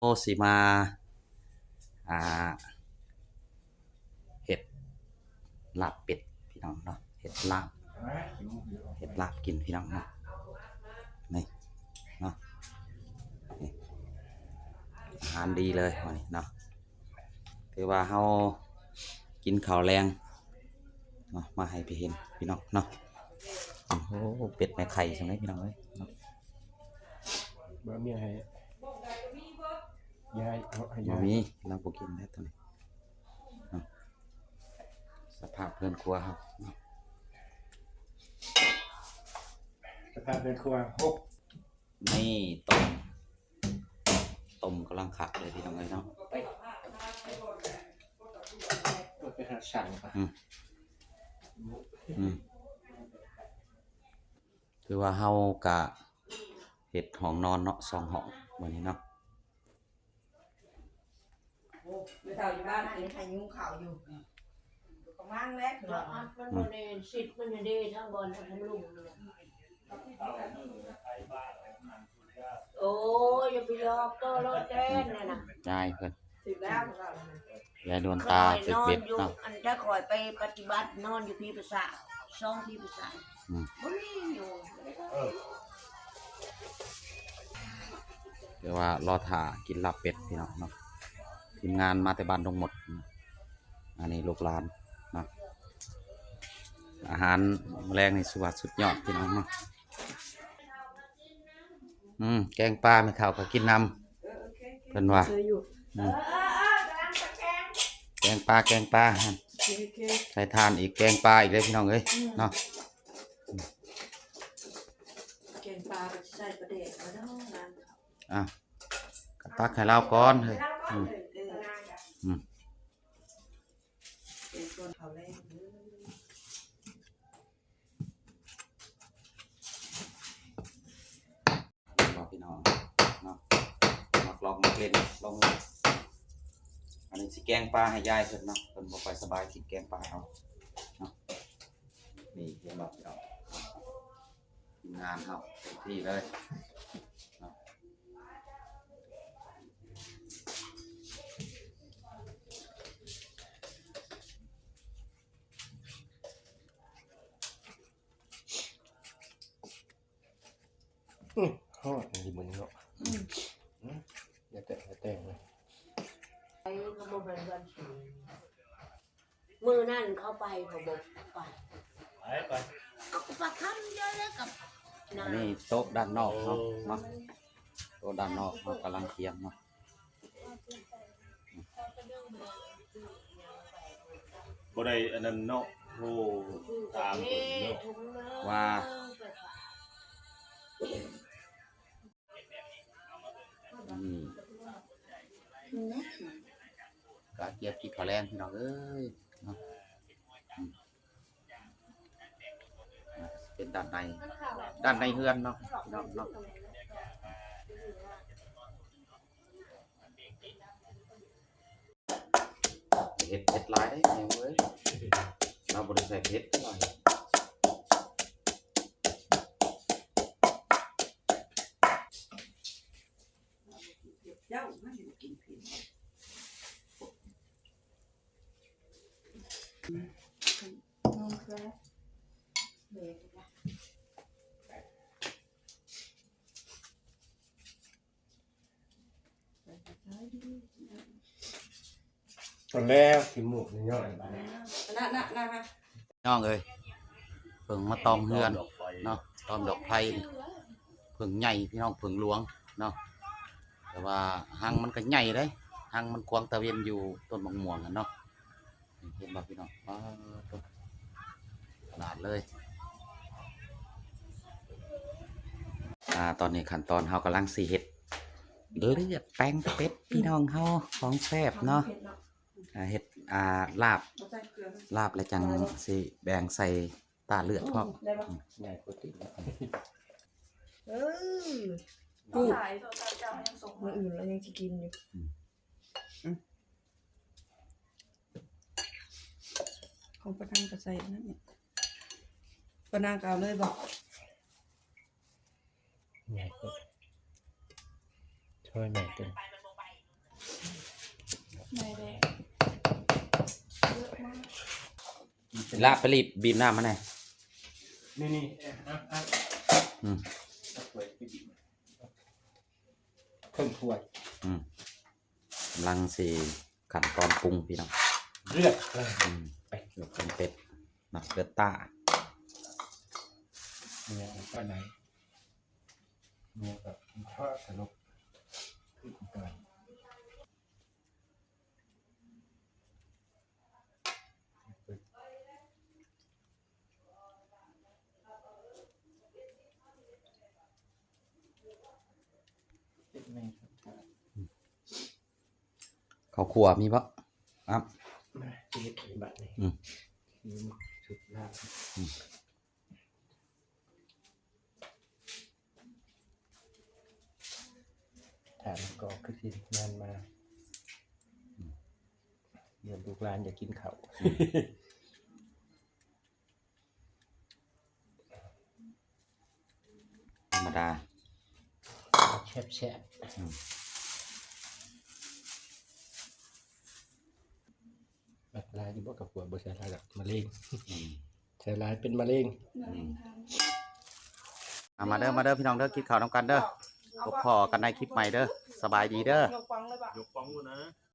ໂອ້ ຊິມາ ອ່າ ເຮັດລາບເປັດພີ່ນ້ອງເນາະ ເຮັດລາບ ເຮັດລາບກິນພີ່ນ້ອງເນາະ ນີ້ເນາະ ນີ້ ອາຫານດີເລີຍມື້ນີ້ເນາະ ຖືວ່າເຮົາກິນເຂົ້າແລງເນາະ ມາໃຫ້ພີ່ເຫັນພີ່ນ້ອງເນາະ ໂອ້ໂຫ ເປັດແມ່ໄຂ່ຊັ້ນເດພີ່ນ້ອງເອີຍເນາະ ບໍ່ມີໃຫ້ ຍາຍ ເອົາໃຫ້ຍາຍ ບໍ່ມີ ລາວບໍ່ກິນແລ້ວຕອນນີ້ເນາະ ສະພາບເຮືອນຄົວເຮົາເນາະ ສະພາບເຮືອນຄົວ ໂອ້ ນີ້ຕົ້ມ ຕົ້ມກຳລັງຄັກເລີຍພີ່ນ້ອງເອີຍເນາະ ໄປຫາສັ່ງ ອືມ ອືມ ຖືວ່າເຮົາກະເຮັດຫ້ອງນອນເນາະ ສອງຫ້ອງມື້ນີ້ເນາະ ໂອ້ ໄປເຖົ້າຢູ່ບ້ານ ເຫັນໃຫ້ຍຸງເຂົ້າຢູ່ ກະມັງແຫຼະ ມັນບໍ່ແມ່ນ ຊິດມັນເດ້ ທາງບ່ອນທາງລຸງ ໂອ້ຍ ຢ່າໄປຢອກໂຕໂລດແຕນນັ້ນນະ ຍາຍເພິ່ນ ຍາຍດວງຕາຖືກເບັດເນາະ ອັນແຕ່ຂ້ອຍໄປປະຕິບັດນອນຢູ່ພີປະສາດ ຊ່ອງພີປະສາດ ອືມ ບໍ່ມີຢູ່ ແຕ່ວ່າລໍຖ້າກິນລາບເປັດພີ່ນ້ອງເນາະ ທີມງານມາແຕ່ບ້ານດົງໝົດ ອັນນີ້ລູກຫຼານເນາະ ອາຫານແລງນີ້ຖືວ່າສຸດຍອດພີ່ນ້ອງເນາະ ອືມ ແກງປາແມ່ເຖົ້າກະກິນນຳ ເພິ່ນວ່າ ອືມ ແກງປາ ແກງປາ ໃສ່ຖ່ານອີກ ແກງປາອີກເດ້ພີ່ນ້ອງເອີຍ ອືມ ເນາະ ແກງປາກະຊິໃສ່ປາແດກແລ້ວເນາະ ອ່ະ ກະຕັກໃຫ້ລາວກ່ອນເຮີ້ຍ ອືມ ອືມ ເປັນສ່ວນເຂົ້າແລງເດີ ເນາະ ພີ່ນ້ອງເນາະ ມັກລອກມັກເຫຼັ້ນລອງ ອັນນີ້ຊິແກງປາໃຫ້ຍາຍເພິ່ນເນາະ ເພິ່ນບໍ່ຄ່ອຍສະບາຍ ກິນແກງປາເອົາເນາະ ນີ້ເຫັນບໍ່ພີ່ນ້ອງ ທີມງານເຮົາເຕັມທີ່ເລີຍເນາະ ອືມ ຮອດອີ່ຫຼີມື້ນີ້ເນາະ ອືມ ອືມ ຢ່າແຕະ ຢ່າແຕະເລີຍ ໄປກະບໍ່ແມ່ນວັນສິນ ມື້ນັ້ນເຂົາໄປເຂົາບໍ່ໄປ ໄປ ໄປ ເອົາກະປາຄຳດຽວແລ້ວກະ ອັນນີ້ໂຕະດ້ານນອກເຮົາເນາະ ໂຕະດ້ານນອກເຮົາກຳລັງກຽມເນາະ ບໍ່ໄດ້ອັນນັ້ນເນາະ ໂທຕາມເພິ່ນເນາະ ວ່າ ອືມ ກະກຽມກິນເຂົ້າແລງພີ່ນ້ອງເອີຍເນາະ ອືມ ເປັນດ້ານໃນ ດ້ານໃນເຮືອນເນາະ ພີ່ນ້ອງເນາະ ເຜັດ ເຜັດຫຼາຍເດ້ແມ່ເອີຍ ລາວບໍ່ໄດ້ໃສ່ເຜັດຫຼາຍ ເຈົ້າມັນກິນເຜັດ ຕອນແລກກິນໝູກນ້ອຍໆ ນ້ອງເອີຍ ເພິ່ງມາຕອມເຮືອນເນາະ ຕອມດອກໄຟ ເຜິ້ງໃຫຍ່ພີ່ນ້ອງ ເຜິ້ງຫຼວງເນາະ ແຕ່ວ່າຮັງມັນກະໃຫຍ່ເດ້ ຮັງມັນຂວາງຕາເວັນຢູ່ຕົ້ນໝາກມ່ວງຫັ້ນເນາະ ເຫັນບໍ່ພີ່ນ້ອງ ປາດໂທ້ ຂະໜາດເລີຍ ອ່າ ຕອນນີ້ຂັ້ນຕອນເຮົາກຳລັງຊິເຮັດເລືອດແປງເປັດພີ່ນ້ອງເຮົາ ຂອງແຊບເນາະ ອ່າ ເຮັດ ອ່າ ລາບ ລາບແລ້ວຈັ່ງຊິແບ່ງໃສ່ ຕາເລືອດພ້ອມ ອືມ ໃຫຍ່ກວ່າຕິ ເອີ ກູ້ ມື້ອື່ນລາວຍັງຊິກິນຢູ່ ອືມ ອືມ ຂອງປານາງກະໃສ່ອັນນັ້ນນີ້ ປານາງກະເອົາເລີຍບໍ່? ໃຫຍ່ໂພດ ຊ່ອຍໃຫຍ່ເກີນ ລາບໄປລີບ ບີບນ້ຳມາແດ່. ນີ້ໆ ເອົາ ເອົາ ອືມ ເອົາຖ້ວຍໄປບີບ ເຄິ່ງຖ້ວຍ. ອືມ ກຳລັງຊິຂັ້ນຕອນປຸງພີ່ນ້ອງ. ເລືອດ ອືມ ເລືອດເປັດ ເນາະ ເລືອດຕາ ເນຍປານໃດ ເນຍກໍທອດສະຫຼຸບຄືກັນ. ເຂົ້າຂົ້ວມີບໍ່? ເອົາ ມາເຮັດບັດນີ້ ອືມ ອືມ ສຸດລາບ ອືມ. ຖາມກໍຄືຊິແມ່ນມາ ອືມ ຢ້ານລູກຫຼານຢາກກິນເຂົ້າ ອືມ ທຳມະດາ ແຊບໆ ອືມ ມັກຫຼາຍຢູ່ບໍ່ກັບຂົວ? ບໍ່ໃສ່ຫຼາຍດອກ ມະເຮັງ ອືມ ໃສ່ຫຼາຍເປັນມະເຮັງ ອືມ. ເອົາ ມາເດີ ມາເດີພີ່ນ້ອງເດີ ກິນເຂົ້ານຳກັນເດີ ພົບພໍ້ກັນໃນຄລິບໃໝ່ເດີ ສະບາຍດີເດີ ຍົກປ່ອງເລີຍບໍ່? ຍົກປ່ອງພຸ້ນນະ.